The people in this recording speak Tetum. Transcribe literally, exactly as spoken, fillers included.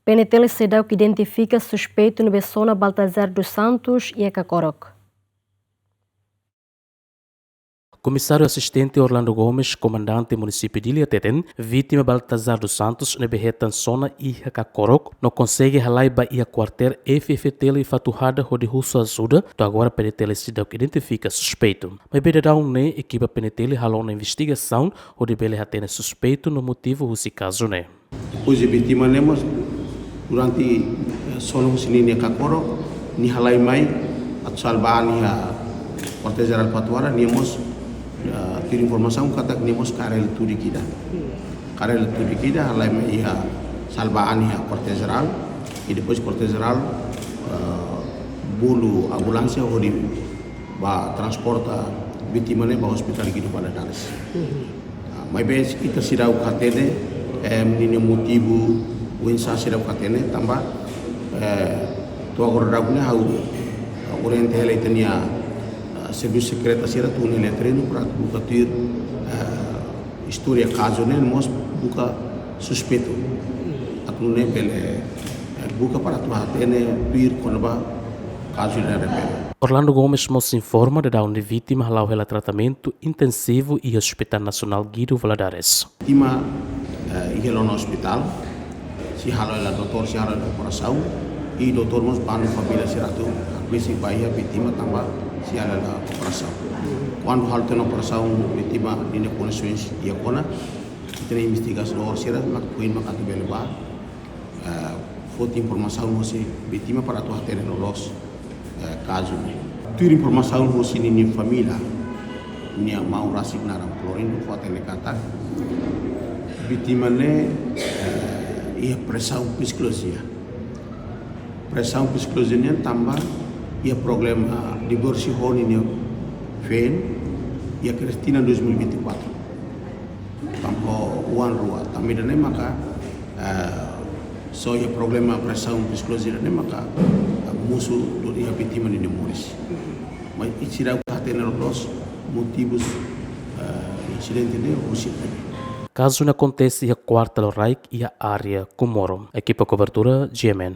P N T L seidauk identifika suspeitu ne'ebé sona Baltazar dos Santos iha kakorok. Komisáriu Asistente Orlando Gomes, Komandante Munisípiu Dili hateten, vítima Baltazar dos Santos ne'ebé hetan sona iha kakorok no konsege halai ba iha kuartél F-FDTL Fatuhada hodi husu ajuda, to'o agora P N T L seidauk identifika suspeitu. Maibé daudaun ne'e ekipa P N T L halo ona investigasaun hodi bele hatene suspeitu no motivu husi kazu ne'e. Depois de vítima ne'e mós, durante, eh, sona husi ninia kakorok, nia halai mai atu salba an iha Kuartél Jerál Fatuhada, nia mós, eh, tuir informasaun katak nia mós karreta tudik ida. Karreta tudik ida, halai mai iha salba an iha Kuartél Jerál, i depois Kuartél Jerál, eh, bolu ambulánsia hodi ba transporta vítima ne'e ba Hospital Guido Valadares. Ah, maibé ita seidauk hatene, eh, ninia motivu, oinsá seidauk hatene, tanba, eh, to'o agora daudaun ne'e ha'u, ah, orienta hela ita-nia, ah, servisu sekreta sira tun hela iha terrenu para buka tuir, eh, istória kazu ne'e, mós buka suspeitu. Atu nune'e bele, eh, buka para atu hatene tuir kona-ba kazu ne'e refere. Orlando Gomes mós informa daudaun ne'e vítima hala'o hela tratamentu intensivu iha Hospital Nasionál Guido Valadares. Vítima, eh, iha lona ospitál, sei halo hela, doutór sei halo hela operasaun, i doutór mós bandu família sira atu hakbesik ba iha vítima tanba sei halo hela operasaun. Kuandu halo tiha ona operasaun, vítima ninia kondisaun iha ona, ita-nia investigadór sira mak foin mak atu bele ba, eh, foti informasaun husi vítima para atu hatene loloos, eh, kazu ne'e. Tuir informasaun husi ninia família, nia maun rasik naran Florindo fó hatene katak vítima ne'e, eh, iha presaun psikolojia. Presaun psikolojia nian tanba iha problema divórsiu ho ninia feen iha kedas tinan dois mil e vinte e quatro. Tanba oan rua, tanba ida-ne'e maka, eh, só iha problema presaun psikolojia ida-ne'e maka, eh, mosu duni iha vítima ninia moris. Maibé seidauk hatene loloos motivus, eh, insidente ne'e husi ne'e. Kazu ne'e akontese iha kuartél Raik iha área Comoro. Ekipa kobertura, G M N.